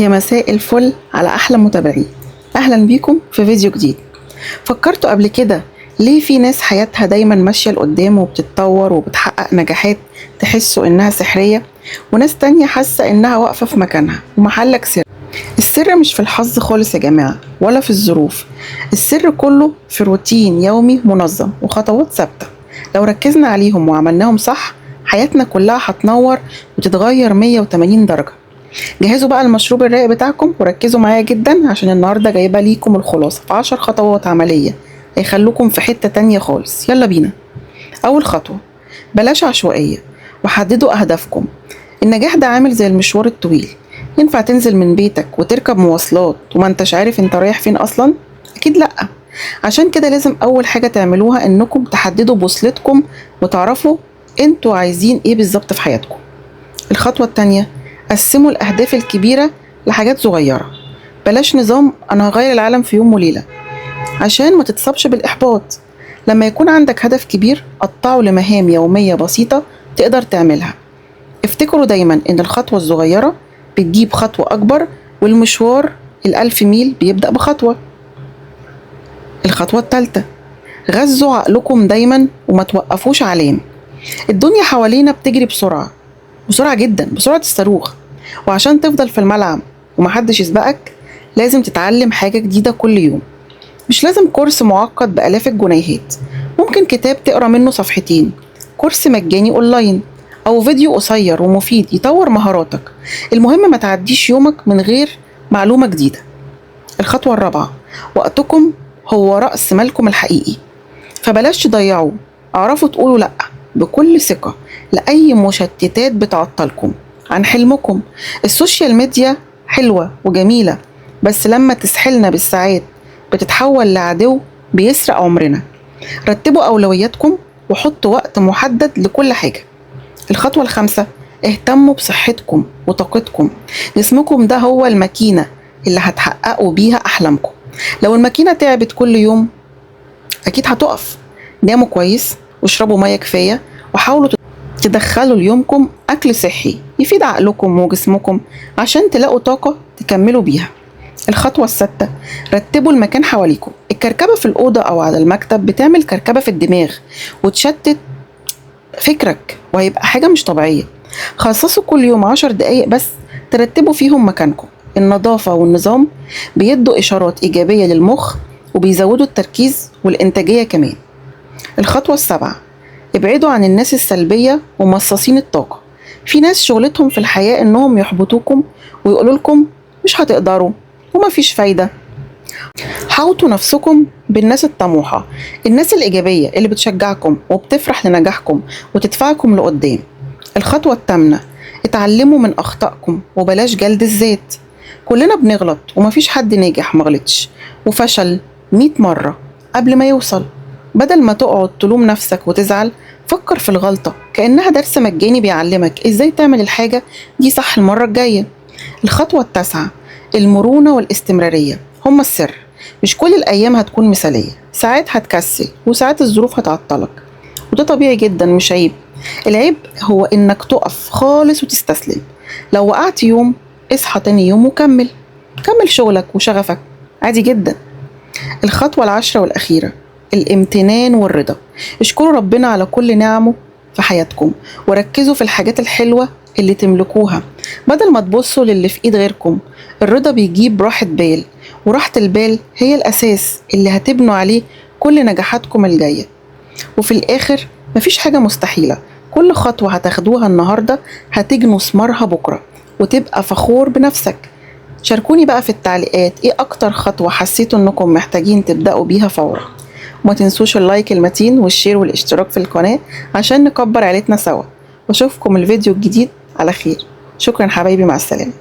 يا مساء الفل على أحلى متابعين، أهلا بيكم في فيديو جديد. فكرتوا قبل كده ليه في ناس حياتها دايما ماشية لقدام وبتتطور وبتحقق نجاحات تحسوا إنها سحرية، وناس تانية حاسة إنها واقفة في مكانها ومحلك سر؟ السر مش في الحظ خالص يا جماعة، ولا في الظروف. السر كله في روتين يومي منظم وخطوات ثابتة، لو ركزنا عليهم وعملناهم صح حياتنا كلها هتنور وتتغير 180 درجة. جهزوا بقى المشروب الرايق بتاعكم وركزوا معايا جدا، عشان النهارده جايبه ليكم الخلاصة في 10 خطوات عملية هيخلوكم في حتة تانية خالص. يلا بينا. اول خطوة، بلاش عشوائية وحددوا اهدافكم. النجاح ده عامل زي المشوار الطويل، ينفع تنزل من بيتك وتركب مواصلات وما انتش عارف انت رايح فين اصلا؟ اكيد لا. عشان كده لازم اول حاجة تعملوها انكم تحددوا بوصلتكم وتعرفوا انتوا عايزين ايه بالظبط في حياتكم. الخطوة التانية، قسموا الأهداف الكبيرة لحاجات صغيرة. بلاش نظام أنا هغير العالم في يوم وليلة، عشان ما تتصابش بالإحباط. لما يكون عندك هدف كبير قطعه لمهام يومية بسيطة تقدر تعملها. افتكروا دايما إن الخطوة الصغيرة بتجيب خطوة أكبر، والمشوار 1000 ميل بيبدأ بخطوة. الخطوة الثالثة، غذوا عقلكم دايما وما توقفوش علام. الدنيا حوالينا بتجري بسرعة، بسرعة جدا، بسرعة الصاروخ، وعشان تفضل في الملعب ومحدش يسبقك لازم تتعلم حاجة جديدة كل يوم. مش لازم كورس معقد بآلاف الجنيهات، ممكن كتاب تقرأ منه صفحتين، كورس مجاني أونلاين، أو فيديو قصير ومفيد يطور مهاراتك. المهم ما تعديش يومك من غير معلومة جديدة. الخطوة الرابعة، وقتكم هو رأس مالكم الحقيقي، فبلاش تضيعوه. اعرفوا تقولوا لأ بكل ثقة لأي مشتتات بتعطلكم عن حلمكم. ال social media حلوة وجميلة، بس لما تسحلنا بالساعات بتتحول لعدو بيسرق عمرنا. رتبوا أولوياتكم وحطوا وقت محدد لكل حاجة. الخطوة الخامسة، اهتموا بصحتكم وطاقتكم. جسمكم ده هو الماكينة اللي هتحققوا بيها أحلامكم. لو الماكينة تعبت كل يوم أكيد هتقف. ناموا كويس واشربوا مية كفاية، وحاولوا تدخلوا ليومكم أكل صحي يفيد عقلكم وجسمكم عشان تلاقوا طاقة تكملوا بيها. الخطوة السادسة، رتبوا المكان حواليكم. الكركبة في الأوضة أو على المكتب بتعمل كركبة في الدماغ وتشتت فكرك، وهيبقى حاجة مش طبيعية. خصصوا كل يوم 10 دقايق بس ترتبوا فيهم مكانكم. النظافة والنظام بيدوا إشارات إيجابية للمخ وبيزودوا التركيز والإنتاجية كمان. الخطوة السابعة، ابعدوا عن الناس السلبية ومصاصين الطاقة. في ناس شغلتهم في الحياة انهم يحبطوكم ويقولوا لكم مش هتقدروا وما فيش فايدة. حاوطوا نفسكم بالناس الطموحة، الناس الإيجابية اللي بتشجعكم وبتفرح لنجاحكم وتدفعكم لقدام. الخطوة الثامنة، اتعلموا من أخطائكم وبلاش جلد الذات. كلنا بنغلط ومفيش حد ناجح مغلطش وفشل 100 مرة قبل ما يوصل. بدل ما تقعد تلوم نفسك وتزعل، فكر في الغلطة كأنها درس مجاني بيعلمك ازاي تعمل الحاجة دي صح المرة الجاية. الخطوة التاسعة، المرونة والاستمرارية هما السر. مش كل الأيام هتكون مثالية، ساعات هتكسل وساعات الظروف هتعطلك، وده طبيعي جدا مش عيب. العيب هو انك تقف خالص وتستسلم. لو وقعت يوم اصحى تاني يوم وكمل، كمل شغلك وشغفك عادي جدا. الخطوة العاشرة والأخيرة، الامتنان والرضا. اشكروا ربنا على كل نعمه في حياتكم، وركزوا في الحاجات الحلوة اللي تملكوها بدل ما تبصوا للي في ايد غيركم. الرضا بيجيب راحة بال، وراحة البال هي الأساس اللي هتبنوا عليه كل نجاحاتكم الجاية. وفي الآخر مفيش حاجة مستحيلة، كل خطوة هتاخدوها النهاردة هتجنوا ثمارها بكرة وتبقى فخور بنفسك. شاركوني بقى في التعليقات ايه أكتر خطوة حسيتوا انكم محتاجين تبدأوا بيها فورا. وما تنسوش ال like المتين وال share والاشتراك في القناة عشان نكبر عيلتنا سوا. واشوفكم الفيديو الجديد على خير. شكرا حبايبي، مع السلامة.